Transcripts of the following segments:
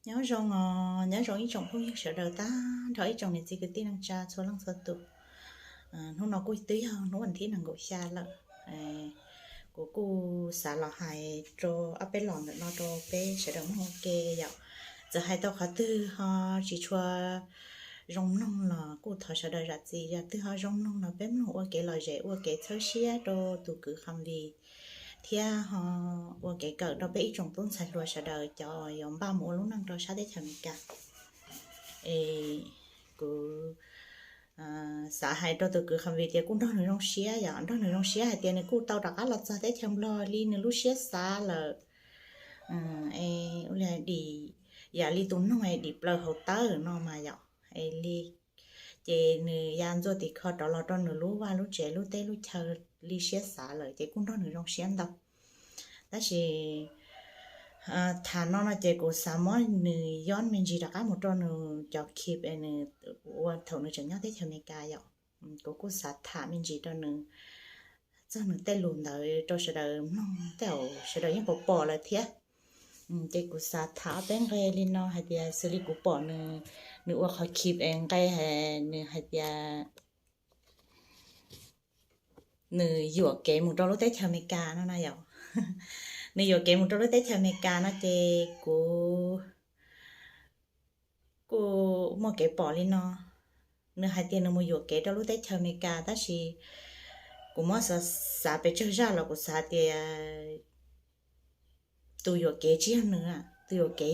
Nyob zoo os, nyob zoo ib tsoom phooj ywg sawv daws tag nrho ib tsoom niam txiv kwv tij neej tsa txhua leej txhua tus. Hnub no kuj twb yog hnub vas thib nees nkaum xya lawm. Kuv kuj xav los hais rau ob peb los ntawm no rau peb sawv daws mloog ua ke yom. Txawm hais tau qhov twg ho tsis tshua zoo mloog los kuj thov sawv daws zam txim, yog twg ho zoo mloog los peb mloog ua kev lom zem ua kev txhawb siab rau tus kwv Kham Vis thiab ho ua kev kawm rau peb ib tsoom tub ntxhais hluas sawv daws cov yuav npaj mus ua lub neej rau sab teb chaws Amelikas. Es kuv xav hais rau tus kwv Kham Vis tias kuj nrog nws zoo siab yom, nrog nws zoo siab hais tias nws kuj tau rov qab los txog teb chaws Nplog li nws lub siab xav lawm. Ua li dim, yam li tus noog es dim plaws hauv tawb no mas yom, es li ces nws ya ntxuaj tim kho rov los rau nws lub vaj lub tsev lub teb lub chaw li siab xav lawm ces kuj nrog nws zoo siab ntau. Tab sis tham no no ces kuv xav muab nws yob me ntsis rov qab mus rau nws cov clip es nws ua thaum nws tseem nyob teb chaws Amelikas yom. Kuv kuj xav tham me ntsis rau nws txog nws tej lus ntawd rau sawv daws mloog, tej zaum sawv daws yeej pom pom lawm thiab. Ces kuv xav tham ob peb nqe li no hais tias xws li kuv pom nws, nws ua qhov clip es nqe, nws hais tias nws yuam kev mus rau lub teb chaws Amelikas no na yom. Nws yuam kev mus rau lub teb chaws Amelikas no ces kuv kuj muaj kev pom li no. Nws hais tias nws mus yuam kev rau lub teb chaws Amelikas tab sis kuv muab xav, xav pes tsawg zaj los kuv xav tias tus yuam kev tsis yog nws, tus yuam kev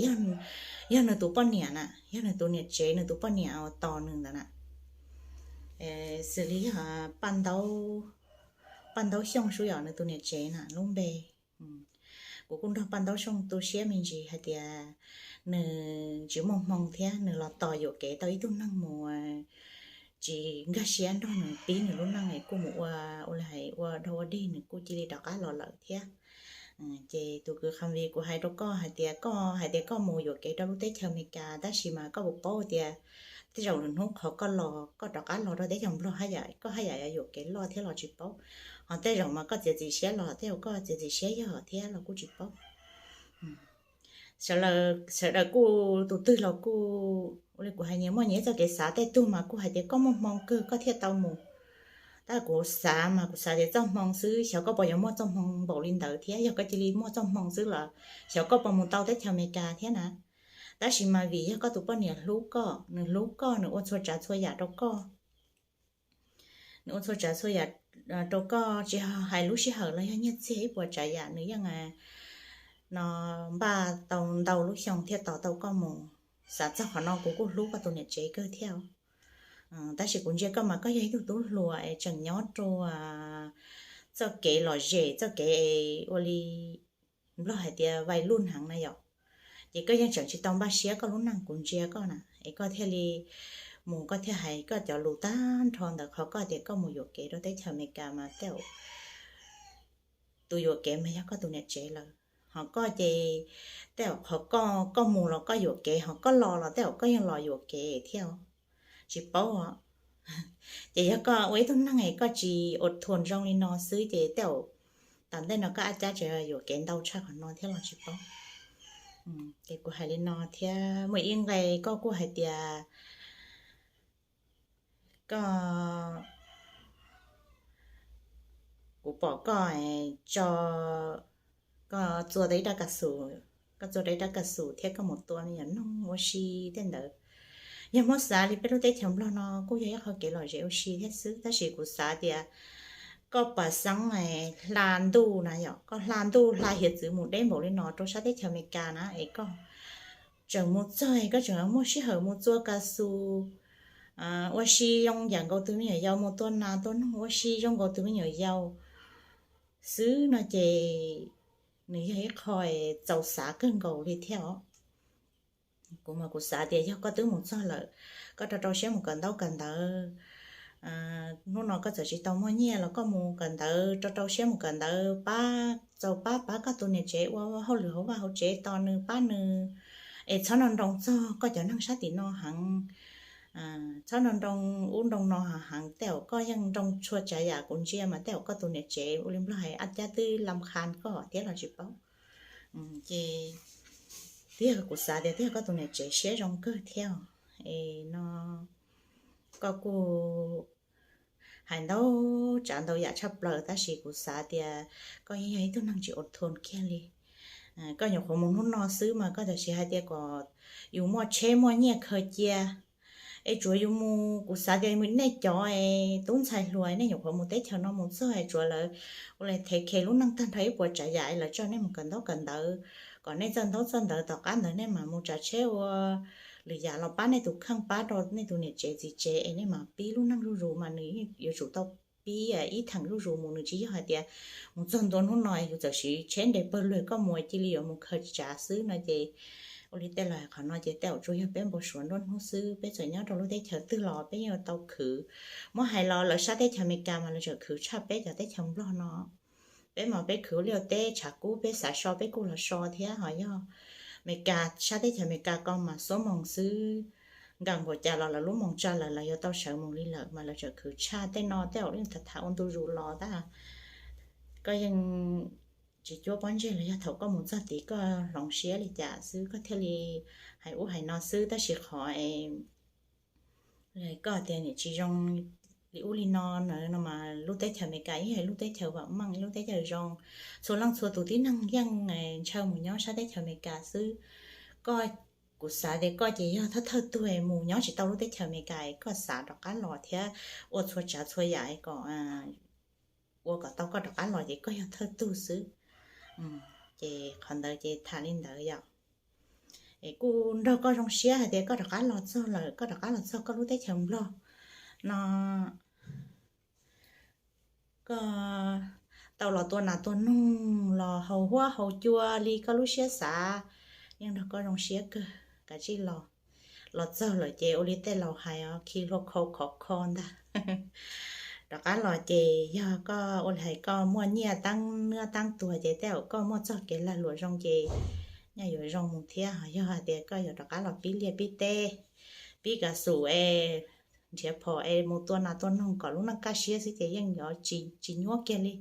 yog nws tus poj niam na, yog nws tus niam tsev, nws tus poj niam uas tos nws ntawd na. Xws li yog Paj Ntaub Xyooj sub yom, nws tus niam tsev na lub npe. Kuv kuj nrog Paj Ntaub Xyooj tu siab me ntsis hais tias nws tsis muaj hmoo thiab nws los tos yuam kev tau ib tug neeg mus tsis nkag siab nrog nws pib nws lub neej es kuj mus ua, ua li hais ua dog ua dig nws kuj cia li rov qab los lawm thiab. Ces tus kwv Kham Vis, kuv hais rau koj hais tias koj hais tias koj mus yuam kev rau lub teb chaws Amelikas tab sis mas koj puas paub tias tej zaum lwm hnub qhov koj los, koj rov qab los rau teb chaws Nplog haj yam koj haj yam yuam kev loj thiab los tsis paub. Ho tej zaum mas koj txiav txim siab los tej zaum koj txiav txim siab yog thiab los kuj tsis paub. Sawv daws kuj tus twg los kuj ua li kuv hais, nyias muaj nyias txoj kev xav, tej tug mas kuj hais tias koj muaj hmoo kawg koj thiaj tau mus. Tab kuv xav mas kuv xav tias txoj hmoo xwb, xyov koj puas yuav muaj txoj hmoo npaum li ntawd thiab, yog koj cia li muaj txoj hmoo xwb los xyov koj puas mus tau teb chaws Amelikas thiab na. Tab sis mas vim yog koj tus poj niam hlub koj, nws hlub koj, nws ua txhua tsav txhua yam rau koj. Nws ua txhua tsav txhua yam rau koj, tsis hais lub sij hawm los yog nyiaj txiag ib puas tsav yam nws yeej no npaj tau ntau lub xyoo thiaj tos tau koj mus. Xav txog qhov no kuv kuj hlub koj tus niam tsev kawg thiab. Tab sis kuv ntsia koj mas koj yog ib tug tub hluas es tseem nyob rau txoj kev lom zem, txoj kev ua li Nplog hais tias vais luj heev na yom. Ces koj yeej tseem tsis tau npaj siab koj lub neej, kuv ntsia koj na, es koj thiaj li mus koj thiaj hais koj cov lus tag nrho ntawd, qhov koj tias koj mus yuam kev rau teb chaws Amelikas mas tej zaum tus yuam kev mas yog koj tus niam tsev lawm. Ho koj ces tej zaum qhov koj, koj mus los koj yuam kev, ho koj los los tej zaum koj yeej los yuam kev thiab, tsis paub os. Ces yog koj ua ib tug neeg es koj tsis ua thuam zoo li no xwb ces tej zaum tom ntej no koj ab cab tseem yuam kev ntau tshaj qhov no thiab los tsis paub. Ces kuv hais li no thiab muaj ib nqe koj kuj hais tias koj, kuv pom koj tso, koj txua tau ib rab kas xus, koj txua tau ib rab kas xus thiab koj mus tua me nyuam noog ua si tej ntawd. Yog muab xav li peb lub teb chaws Nplog no kuj yog ib qho kev lom zem ua si thiab xwb, tab sis kuv xav tias koj pam xeeb hla ntuj na yom, koj hla ntuj hla hiav txwv mus deb npaum li no rau sab teb chaws Amelikas na es koj tseem mus txog es koj tseem muaj sij hawm mus txua kas xus ua si zoo yam nkaus tus me nyuam yaus, mus tua nas tua noog ua si zoo nkaus tus me nyuam yaus xwb no ces nws yog ib qho txaus xav kawg nkaus li thiab os. Kuv mas kuv xav tias yog koj twb mus txog lawm, koj rau rau siab mus kawm ntaub kawm ntawv. Hnub no koj txawm tsis tau muaj nyiaj los koj mus kawm ntawv, rau rau siab mus kawm ntawv, pab, txaus pab pab koj tus niam tsev ua hauj lwm hauv vaj hauv tsev tos nws, pab nws, es txhob nroo nroo txog koj cov neeg sab tim no heev, txhob nroo nroo ub nroo no heev. Tej zaum koj yeej nroo txhua tsav yam, kuv ntsia mas tej zaum koj tus niam tsev ua li Nplog hais ab cab twb lam khan koj thiab los tsis paub. Ces tiag, kuv xav tias tiag koj tus niam tsev siab zoo kawg thiab. Es no koj kuj hais ntau tsav ntau yam tshaj plaws, tab sis kuv xav tias koj yeej yog ib tug neeg tsis ua thon kiag li. Koj nyuam qhuav mus hnub no xwb mas koj tam sim hais tias kom yus muaj tsheb muaj nyiaj khaws cia, es tsuav yus mus, kuv xav tias nej cov es tub ntxhais hluas nej nyuam qhuav mus teb chaws no mus txog es tsuav lawv ua li thev khe lub neej tag nrho ib puas tsav yam es lawv tso nej mus kawm ntaub kawm ntawv, kom nej txawj ntaub txawj ntawv, tom qab ntawd nej mam mus tsav tsheb ua lwm yam los pab nej tus kheej, pab rau nej tus niam tsev txiv tsev es nej mam pib lub neej zuj zus mas nws yuav tsum tau pib ib theem zuj zus mus. Nws tsis yog hais tias mus txog ntua hnub no yus txawm siv tsheb nres pawg lug koj mus cia li yuav mus khaws tsav xwb no ces ua li tej laus hais qhov no ces tej zaum tsuas yog peb npau suav nruab hnub xwb. Peb txawm nyob rau lub teb chaws twg los peb yeej yuav tau khwv. Muab hais los lawv sab teb chaws Amelikas mas lawv tseem khwv tshaj peb cov teb chaws Nplog no. Peb mas peb khwv liaj teb tshav kub peb xav so peb kuj los so thiab, ho yog Amelikas, sab teb chaws Amelikas ko mas xuab moos xwb, nkees npaum cas los lawv lub moos tsa lawm lawv yuav tau sawv mus li lawm mas lawv tseem khwv tshaj. Tej no tej zaum yeej tham tham ua ntu zus los tab koj yeej tsis cuab pob ntseg los yog thaum koj mus txog tid koj hloov siab li cas xwb koj thiaj li hais ub hais no xwb. Tab sis qhov es koj tias niam tsis zoo li ub li no na no mas lub teb chaws Amelikas yeej yog lub teb chaws vam meej, lub teb chaws zoo, txhua leej txhua tus tib neeg yeej ntshaw mus nyob sab teb chaws Amelikas xwb. Koj, kuv xav tias koj ces yog thawj thawj tug mus nyob tsis tau lub teb chaws Amelikas es koj xav rov qab los thiab ua txhua tsav txhua yam kom ua kom tau koj rov qab los ces koj yog thawj tug xwb. Ces qhov ntawd ces tham li ntawd yom. Es kuj nrog koj zoo siab hais tias koj rov qab los txog lawm, koj rov qab los txog koj lub teb chaws Nplog no, koj tau los tua nas tua noog los haus huab haus cua li koj lub siab xav, yeej nrog koj zoo siab kawg. Kav tsij los, los txog lawm ces ua li tej laus hais os, khi hlua khau khov kho ntag. Rov qab los ces yog koj ua li hais koj muaj nyiaj teeb nyiaj teeb tuag ces tej zaum koj muaj txoj kev lag luam zoo ces nyiaj yuav zoo mus thiab. Ho yog hais tias koj yuav rov qab los pib liaj pib teb, pib kav xum es nrhiav phom es mus tua nas tua noog kom lub neej kaj siab xwb ces yeej yuav tsis nyuaj kiag li.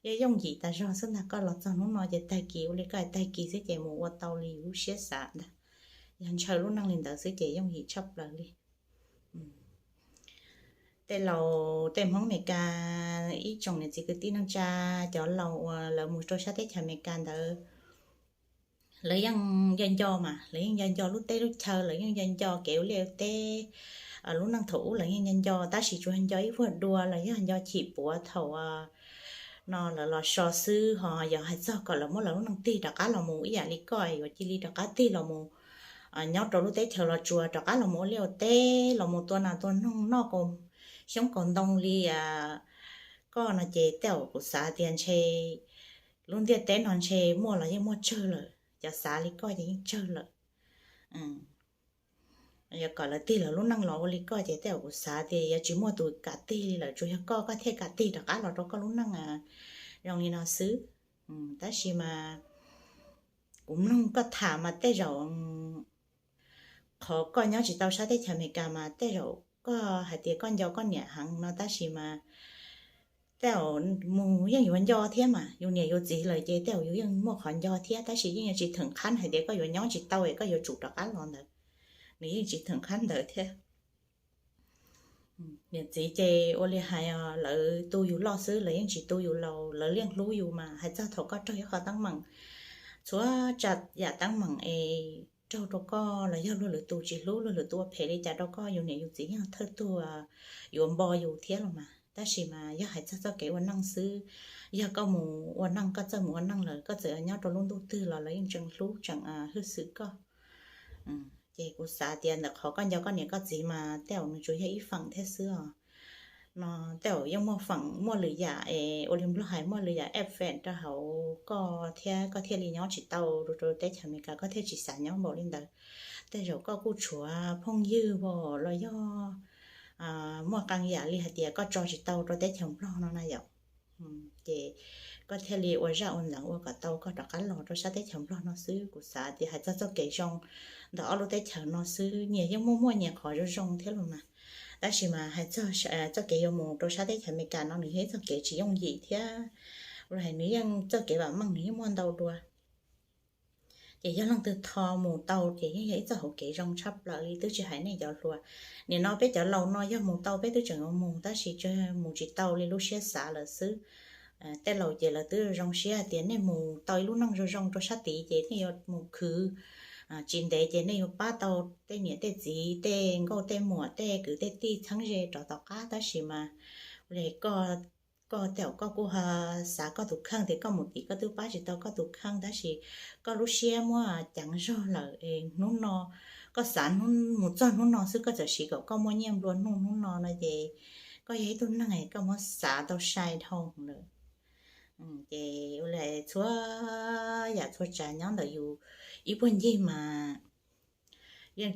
Yeej yooj yim tas zog xwb ntag. Koj los txog hnub no ces tag kis ua li koj hais tag kis xwb ces mus ua tau li yus lub siab xav ntag. Yog ntshaw lub neej li ntawd xwb ces yooj yim tshaj plaws li. Tej laus tej Hmoob Amelikas ib tsoom niam txiv kwv tij neej tsa, cov laus uas lawv mus rau sab teb chaws Amelikas ntawd, lawv yeej nco nco mas, lawv yeej nco nco lub teb lub chaw, lawv yeej nco nco kev ua liaj ua teb. Lub neej thaum ub lawv yeej nco nco, tab sis tsuas nco ib vuag dua los yog nco chim puav thaum no lawv los so xwb. Ho yog hais txog kom lawv muab lawv lub neej tig rov qab los mus ib yam li koj yuav cia li rov qab tig los mus nyob rau lub teb chaws Los Tsuas, rov qab los mus ua liaj ua teb, los mus tua nas tua noog noj xyoob kaus ntoo li koj no ces tej zaum kuv xav tias ntshe lub ntiaj teb no ntshe muaj los yeej muaj tsawg lawm, cov xav li koj ces yeej tsawg lawm. Yog kom lawv tig lawv lub neej los ua li koj ces tej zaum kuv xav tias yuav tsis muaj tus kam tig li lawm, tsuas yog koj, koj thiaj kam tig rov qab los rau koj lub neej zoo li no xwb. Tab sis mas kuv mloog koj tham mas tej zaum qhov koj nyob tsis tau sab teb chaws Amelikas mas tej zaum koj hais tias koj nco koj niam heev no, tab sis mas tej zaum mus yeej yuav nco thiab mas, yus niam yus txiv lawm ces tej zaum yus yeej muaj qhov nco thiab, tab sis yeej yuav tsis theem qhab hais tias koj yuav nyob tsis tau es koj yuav tsum rov qab los ntawd, nws yeej tsis theem qhab ntawd thiab. Niam txiv ces ua li hais os, lawv tu yus loj xwb, lawv yeej tsis tu yus laus, lawv yeej hlub yus mas. Hais txog thaum koj raug ib qho teeb meem, txhua tsav yam teeb meem es raug rau koj los yog luag lwm tus tsis hlub, luag lwm tus ua phem li cas rau koj, yus niam yus txiv yeej thawj tug yuav npo yus thiab los mas. Tab sis mas yog hais txog txoj kev ua neej xwb, yog koj mus ua neej, koj txawj mus ua neej lawm, koj txawm nyob rau lub ntuj twg los lawv yeej tseem hlub tseem hwj xwm koj. Ces kuv xav tias ntawm qhov koj nco koj niam koj txiv mas tej zaum nws tsuas yog ib feem thiab xwb os. No tej zaum yeej muaj feem, muaj lwm yam es ua li Nplog hais muaj lwm yam eb feem rau hauv koj thiab koj thiaj li nyob tsis tau rau teb chaws Amelikas, koj thiaj tsis xav nyob npaum li ntawd. Tej zaum koj kuj tshuav phooj ywg los yog muaj qee yam li hais tias koj tso tsis tau rau teb chaws Nplog no na yom. Ces koj thiaj li ua zaj ua ntxeev ua kom tau koj rov qab los rau sab teb chaws Nplog no xwb. Kuv xav tias hais txog txoj kev zoo ntawm ob lub teb chaws no xwb, nyias yeej muaj muaj nyias qhov zoo zoo thiab los mas. Tab sis mas hais txog txoj kev yuav mus rau sab teb chaws Amelikas no nws yog ib txoj kev tsis yooj yim thiab, los hais nws yeej txoj kev vam meej nws yeej muaj ntau dua. Ces yog leej twg tho mus tau ces yeej yog ib txoj hauv kev zoo tshaj plaws li, twb tsis hais nej cov hluas. Nim no peb cov laus no yog mus tau peb twb tseem yuav mus, tab sis tsuas mus tsis tau li lub siab xav lawm xwb. Tej laus ces lawv twb zoo siab hais tias nej mus tau ib lub neej zoo zoo rau sab tid ces nej yuav mus khwv tsis ntev ces nej yuav pab tau tej niam tej txiv, tej nkauj tej muam, tej kwv tej tij txheeb ze rov tom qab, tab sis mas koj tej zaum koj kuj xav koj tus kheej tias koj mus tim koj twb pab tsis tau koj tus kheej, tab sis koj lub siab muab ceev zog lawm es hnub no koj xav mus txog hnub no xwb, koj txawm siv kom koj muaj nyiaj nplua nuj hnub no no ces koj yog ib tug neeg koj muab xav tau sai dhau lawm. Ces ua li txhua yam txhua tsav nyob ntawm yus ib puag ncig mas yeej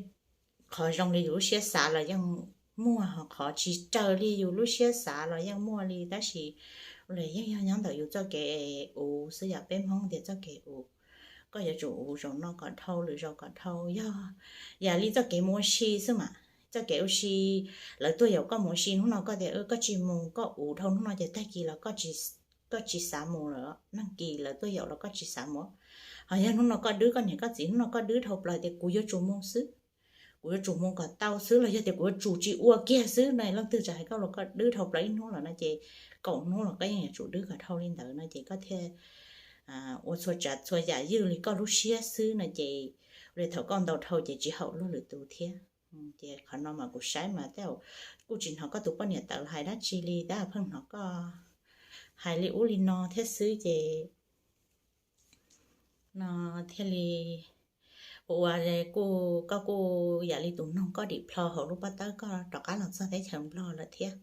qhov zoo li yus lub siab xav los yeej muaj, qhov tsis raws li yus lub siab xav los yeej muaj li, tab sis ua li yeej yog nyob ntawm yus txoj kev uv xwb, yam peb Hmoob tias txoj kev uv. Koj yuav tsum uv zaum no kom dhau lwm zaus kom dhau, yog yam li txoj kev mus ua si xwb mas. Txoj kev ua si, lawv tuaj yaum koj mus ua si hnub no koj tias koj tsis mus, koj uv dhau hnub no ces tag kis los koj tsis xav mus lawm, nag kis lawv tuaj yaum los koj tsis xav mus. Ho yog hnub no koj dwb koj niam koj txiv, hnub no koj dwb dhau plaws tias kuv yuav tsum mus xwb, kuv yuav tsum mus kom tau xwb, los yog tias kuv yuav tsum tsis ua kiag xwb no, leej twg txawm hais koj los koj dwb dhau plaws ib hnub lawm no ces kaum hnub los koj yeej yuav tsum dwb kom dhau li ntawd no ces koj thiaj ua txhua tsav txhua yam ywj li koj lub siab xwb no ces ua li thaum koj ntaus dhau ces tsis haum luag lwm tus thiab. Ces qhov no mas kuv saib mas tej zaum kuj tsis hnov koj tus poj niam tawv hais dab tsi li, tab pheej hnov koj hais li ub li no thiab xwb ces no thiaj li ua ua kuj, koj kuj yam li tus noog koj dim plho hauv lub pob tawb, koj rov qab los txog teb chaws Nplog lawm thiab.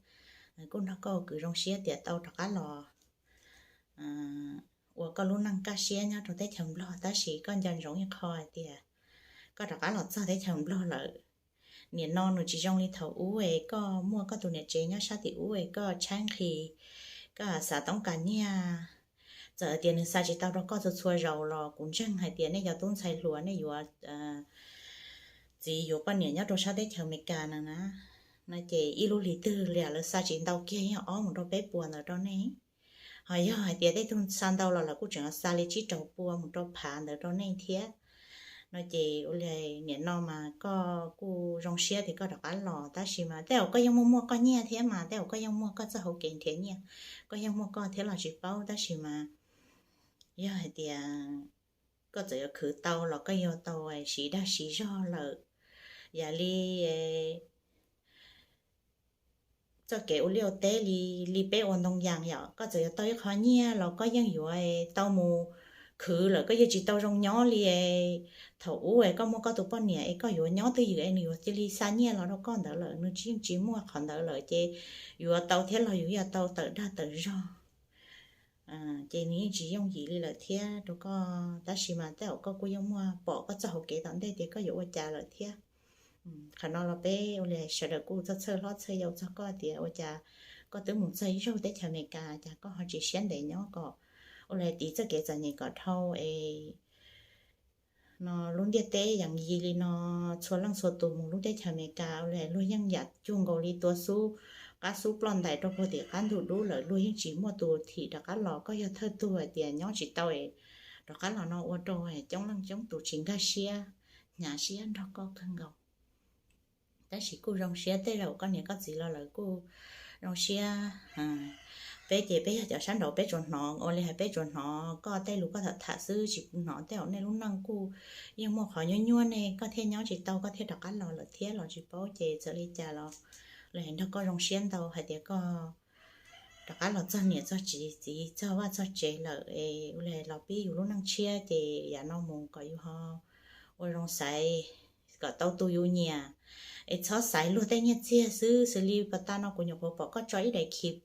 Kuj nrog koj ua kwv zoo siab tias tau rov qab los ua koj lub neej kaj siab nyob rau teb chaws Nplog, tab sis koj nco ntsoov ib qho hais tias koj rov qab los txog teb chaws Nplog lawm, nim no nws tsis zoo li thaum ub es koj muaj koj tus niam tsev nyob sab tim ub es koj tshaib nqhis, koj xav toob kas nyiaj. Txawm tias nws xa tsis tau rau koj txhua txhua zaus los kuv ntseeg hais tias nej cov tub ntxhais hluas nej yuav txiv yuav poj niam nyob rau sab teb chaws Amelikas no na, no ces ib lub hlis twg li lawv xa tsis ntau kiag yeej ob mus rau peb puas ntawd rau nej. Ho yog hais tias tej tug xa ntau los lawv kuj tseem xa li tsib rau pua mus rau phav ntawd rau nej thiab. No ces ua li nim no mas koj kuj zoo siab tias koj rov qab los, tab sis mas tej zaum koj yeej muaj muaj koj nyiaj thiab mas, tej zaum koj yeej muaj koj txoj hauv kev nrhiav nyiaj, koj yeej muaj koj thiab los tsis paub, tab sis mas yog hais tias koj txawm yuav khwv tau los koj yuav tau siv dag siv zog lawm. Yam li txoj kev ua liaj ua teb li, li peb ua ntoo yas yom, koj txawm yuav tau ib qho nyiaj los koj yeej yuav tau mus khwv lawm, koj yeej tsis tau zoo nyob li. Thaum ub es koj muaj koj tus poj niam es koj yuav nyob twj ywm es nws yuav cia li xa nyiaj los rau koj ntawd lawm, nws yeej tsis muaj qhov ntawd lawm ces yuav tau thiab los yus yuav tau tawm dag tawm zog. Ces nws yeej tsis yooj yim li lawm thiab rau koj, tab sis mas tej zaum koj kuj yeej muaj pom koj txoj hauv kev tom ntej tias koj yuav ua cas lawm thiab. Qhov no los peb ua li sawv daws kuj txhawj txhawj hlob txhawj yau txog koj tias ua cas koj twb mus txog ib zaug teb chaws Amelikas cas koj ho tsis siab ntev nyob kom ua li tiv txoj kev txom nyem kom dhau es no lub ntiaj teb yeej yim li no, txhua leej txhua tus mus lub teb chaws Amelikas ua li luag yeej yam cuag nkaus li tua xub qab xub ploj ntais rau puag tim qab ntug dub lawm, luag yeej tsis muaj tus thim rov qab los. Koj yog thawj tug hais tias nyob tsis tau es rov qab los no ua rau coob leej coob tus tsis nkag siab, hnyav siab nrog koj kawg nkaus. Tab sis kuj zoo siab tej zaum koj niam koj txiv los lawv kuj zoo siab. Peb ces peb yog cov sab nraud peb tsuas hnov ua li hais peb tsuas hnov koj tej lus koj tham tham xwb tsis hnov tej zaum nej lub neej kuj yeej muaj qhov nyuaj nyuaj ne koj thiaj nyob tsis tau koj thiaj rov qab los lawm thiab los tsis paub ces txawm li cas los lawv nrog koj zoo siab ntau hais tias koj rov qab los txog niam txog txiv txog vaj txog tsev lawm es ua li los pib yus lub neej tshiab ces yam no mus kom yus ho ua zoo xaiv kom tau tus yus nyiam es txhob xaiv luag tej nyiaj txiag xwb. Xws li pas tas no kuv nyuam qhuav pom koj tso ib daim khiv,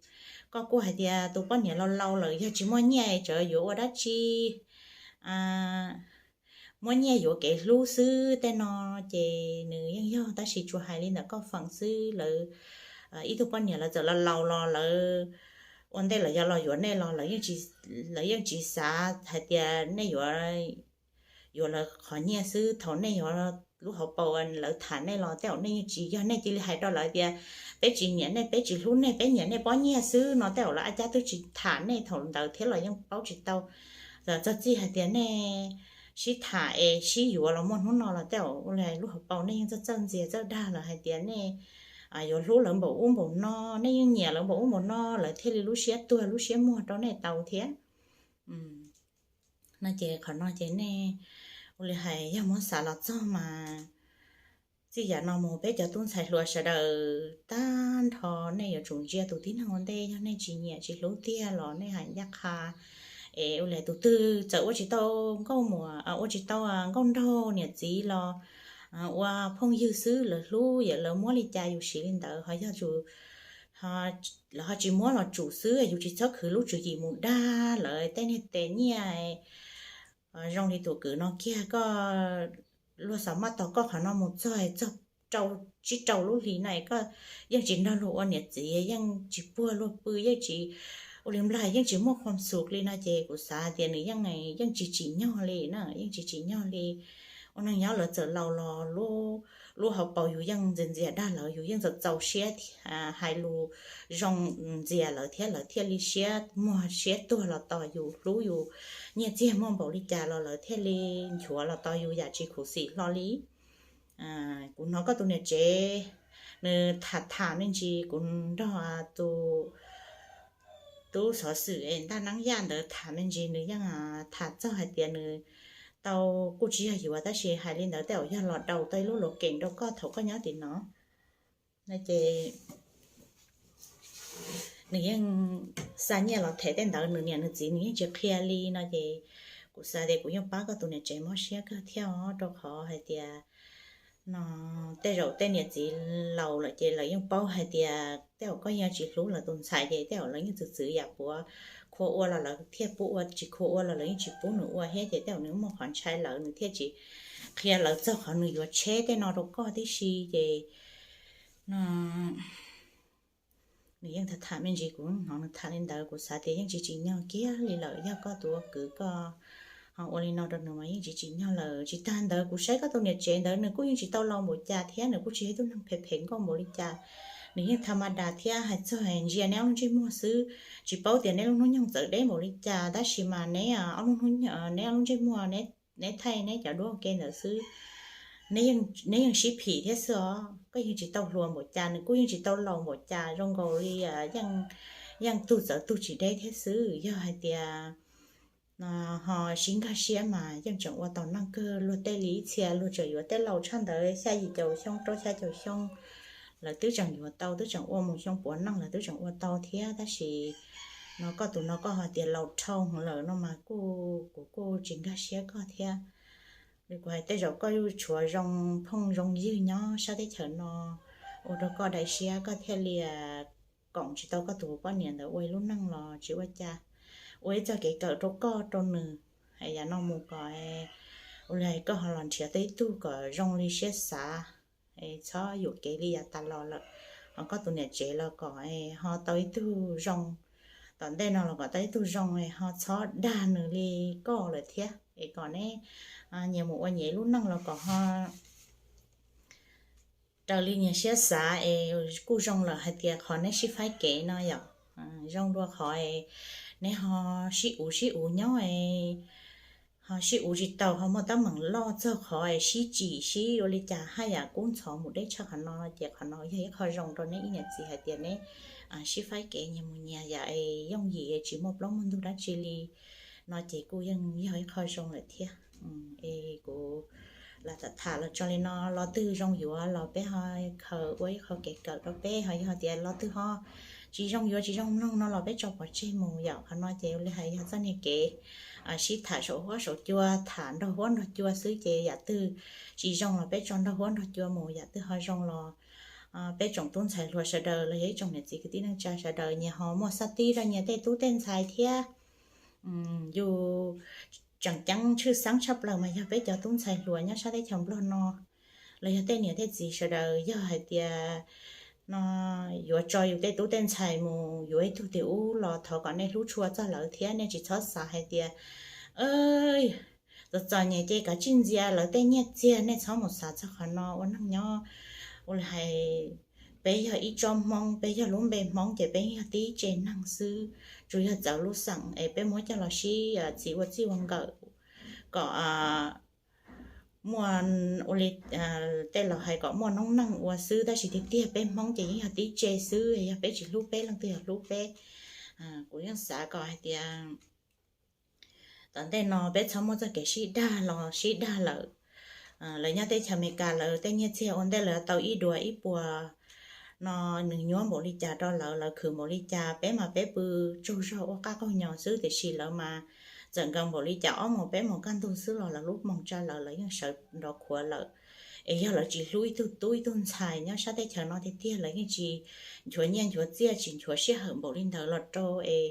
koj kuj hais tias tus poj niam laus laus lawm yog tsis muaj nyiaj es tseem yuav ua dab tsi muab nyiaj yuav kev hlub xwb tej no ces nws yeej yog, tab sis tsuas hais li ntawm koj feem xwb. Lawv ib tug poj niam lawv txawm laus laus los lawv ua ntej lawv yuav los yuav nej los lawv yeej tsis xav hais tias nej yuav yuav lawv qhov nyiaj xwb. Thaum nej yuav lub hauv paus lawv tham nej los tej zaum nej yeej tsis, yog nej cia li hais rau lawv tias peb tsis nyiam nej, peb tsis hlub nej, peb nyiam nej pob nyiaj xwb no tej zaum lawv a cab twb tsis tham nej thaum ntawd thiab los yeej paub tsis tau. Txog txij hais tias nej sib tham es sib yuav los muaj hnub no los tej zaum ua li lub hauv paus nej yeej txawj txawj ntxias txawj dag lawm hais tias nej yuav hlub lawv npaum ub npaum no, nej yeej nyiam lawv npaum ub npaum no, lawv thiaj li lub siab tuag lub siab muag rau nej tau thiab. No ces qhov no ces nej ua li hais yog muab xav los txog mas txij yav no mus peb cov tub ntxhais hluas sawv daws tag nrho nej yuav tsum ntsia tus tib neeg ua ntej, yog nej tsis nyiam tsis hlub tiag los nej hais ncaj qha. Es ua li tus twg txawm ua tsis tau nkauj muam, ua tsis tau nkauj nraug niam txiv los ua phooj ywg xwb, lawv hlub yam lawv muab li cas yus siv li ntawd, ho yog lawv ho tsis muab los tsum xwb, yus tsis txhob khwv lub tswv yim mus dag lawv tej niag tes nyiaj zoo li tus kwv no kiag. Koj luag xav maj tos koj qhov no mus txog txog rau tsib rau lub hli no es koj yeej tsis nrog luag ua niam txiv, yeej tsis puag luag pw, yeej tsis ua li nplag, yeej tsis muaj khuam xus li no ces kuv xav tias nws yeej yeej tsis tsim nyog li na, yeej tsis tsim nyog li. Ua neeg nyob lawv txawm laus los lub hauv paus yus yeej ntxias ntxias dag lawv, yus yeej txaus txaus siab hais lus zoo ntxias lawv thiab, lawv thiaj li siab muag siab tuag los tos yus, hlub yus nyiaj txiag muaj npaum li cas los lawv thiaj li nchuav los tos yus yam tsis khuv xim hlo li. Kuv hnov koj tus niam tsev nws tham tham me ntsis, kuv nrog tus tub xov xwm es Ntaj Neeb Yaj ntawd tham me ntsis, nws yeej tham txog hais tias nws tau kuj tsis yog yuav tab sis hais li ntawd tej zaum yog los daus tau ib lub luam keem rau koj thaum koj nyob tim no no ces nws yeej xa nyiaj los them tej ntawd, nws niam nws txiv nws yeej tsis qhia li no ces kuv xav tias kuv yeej pab koj tus niam tsev mob siab kawg thiab os, rau qhov hais tias no tej zaum tej niam txiv laus lawm ces lawv yeej paub hais tias tej zaum koj yog tsis hlub lawv tus ntxhais ces tej zaum lawv yeej txwv txwv yam puav, khua ua los lawv thiaj pub ua, tsis khua ua los lawv yeej tsis pub nws ua thiab ces tej zaum nws muaj qhov ntshai lawm nws thiaj tsis qhia lawv txog qhov nws yuav tsheb tej no rau koj tib si ces no nws yeej tham tham me ntsis, kuv hnov nws tham li ntawd kuv xav tias yeej tsis tsim nyog kiag li lawm, yog koj tus ua kwv koj ho ua li no rau nws mas yeej tsis tsim nyog lawm. Tsis tag ntawd kuv saib koj tus niam tsev ntawd nws kuj yeej tsis tau laus npaum cas thiab, nws kuj tsis yog ib tug neeg phem phem nkauj npaum li cas, nws yeej tha ma das thiab. Hais txog ntsia neb ob lub ntsej muag xwb, tsis paub tias neb lub hnub nyoog txawm deb npaum li cas tab sis mas neb ob lub, neb ob lub ntsej muag, neb thaij neb cov duab ua ke ntawd xwb, neb yeej sib phim thiab xwb os. Koj yeej tsis tau hluas npaum cas, nws kuj yeej tsis tau laus npaum cas, zoo nkaus li yeej tug txawv tug tsis deb thiab xwb. Yog hais tias ho sib nkag siab mas yeej tseem ua tau neej kawg, luag tej li ib txhia luag tseem yuav tej laus tshaj ntawd xya yim caum xyoo rau xya caum xyoo, lawv twb tseem yuav tau, twb tseem ua mus xyoo puav neej lawv twb tseem ua tau thiab. Tab sis no koj tus no koj hais tias laus dhau lawm no mas kuj, kuv kuj tsis nkag siab koj thiab. Kuv hais tej zaum koj yuav tshuav zoo phooj zoo ywg nyob sab teb chaws no ua rau koj daim siab, koj thiaj li koom tsis tau koj tus poj niam ntawd ua ib lub neej los tsis ua cas, ua ib txoj kev kawm rau koj rau nws. Hais yam no mus kom ua li koj ho los nrhiav tau ib tug kom zoo li siab xav, txhob yuam kev li yav tas los lawm. Ho koj tus niam tsev los kom ho tau ib tug zoo, tom ntej no los kom tau ib tug zoo ho txhob dag nws li koj lawm thiab es kom neb nyias mus ua nyias ib lub neej los kom ho raws li nyias siab xav es kuj zoo lawm hais tias qhov neb sib faib kev no yom. Zoo dua qhov es neb ho sib uv sib uv nyob es ho sib uv tsis tau, ho muaj teeb meem loj txog qhov es sib tsim sib ua li cas haj yam kub ntxhov mus deb tshaj qhov no ces qhov no yog ib qho zoo rau neb ib niam txiv hais tias neb sib faib kev nyias mus nyias yam es yooj yim es tsis muaj plaub muaj ntug dab tsi li no ces kuj yeej yog ib qho zoo lawm thiab. Es kuv lam tham tham los tso li no, lo twg zoo yuav los peb ho khaws ua ib qho kev kawm rau peb, ho yog tias lo twg ho tsis zoo yuav tsis zoo mloog no los peb tso pov tseg mus yom. Qhov no ces ua li hais yog txoj niag kev sib tham saum huab saum cua, tham nrog huab nrog cua xwb ces yam twg tsis zoo los peb tso nrog huab nrog cua mus, yam twg ho zoo los peb tsoom tub ntxhais hluas sawv daws los yog ib tsoom niam txiv kwv tij neej tsa sawv daws nyias ho muaj xab tib rau nyias tej tub tej ntxhais thiab. Yus tseem ceeb tshwj xeeb tshaj plaws mas yog peb cov tub ntxhais hluas nyob sab teb chaws Nplog no los yog tej niam tej txiv sawv daws, yog hais tias no yuav tso yus tej tub tej ntxhais mus yuav ib tug tim ub los thov kom nej hlub tshua txog lawv thiab, nej tsis txhob xav hais tias txom txom nyem ces kav tsij ntxias lawv tej nyiaj txiag, nej txhob mus xav txog qhov no. Ua neeg nyob ua li hais peb yog ib tsob Hmoob, peb yog lub npe Hmoob ces peb yog tib tsev neeg xwb, tsuas yog txawv lub xeem es peb muab coj los sib txiv ua txij ua nkawm kom muaj ua li tej laus hais kom muaj noob neej ua xwb, tab sis tiag tiag peb Hmoob ces yeej yog tib tse xwb, yog peb tsis hlub peb leej twg yog hlub peb. Kuv yeej xav kom hais tias tom ntej no peb txhob muaj txoj kev sib dag los sib dag lawm. Lawv nyob teb chaws Amelikas lawv tej nyiaj txiag ua ntej lawv tau ib duas ib puas no, nws nyuaj npaum li cas rau lawv, lawv khwv npaum li cas, peb mas peb pw tsaug zog ua qab qaug nyo xwb, tiam sis lawv mas txawm nkaus npaum li cas ob moos peb moos kaj ntug xwb los lawv lub moo tsa lawv, lawv yeej sawv nrov khuav lawm. Es yog lawv tsis hlub ib tug tub ib tug ntxhais nyob sab teb chaws no tiag tiag, lawv yeej tsis nchuav nyiaj nchuav txiaj, tsis nchuav sij hawm npaum li ntawd los rau es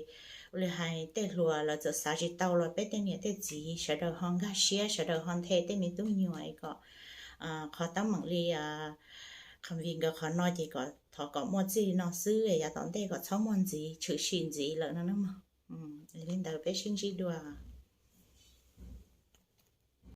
ua li hais tej hluas lawv txawm xav tsis tau los peb tej niam tej txiv sawv daws ho nkag siab, sawv daws ho nthe tej me tub nyuam es kom qhov teeb meem li qhov vim nkawd qhov no ces kom thov kom muaj txij li no xwb, yav tom ntej kom txhob muaj ntxiv, tshwm sim ntxiv lawm no na mog. Li ntawd peb sib ntsib dua.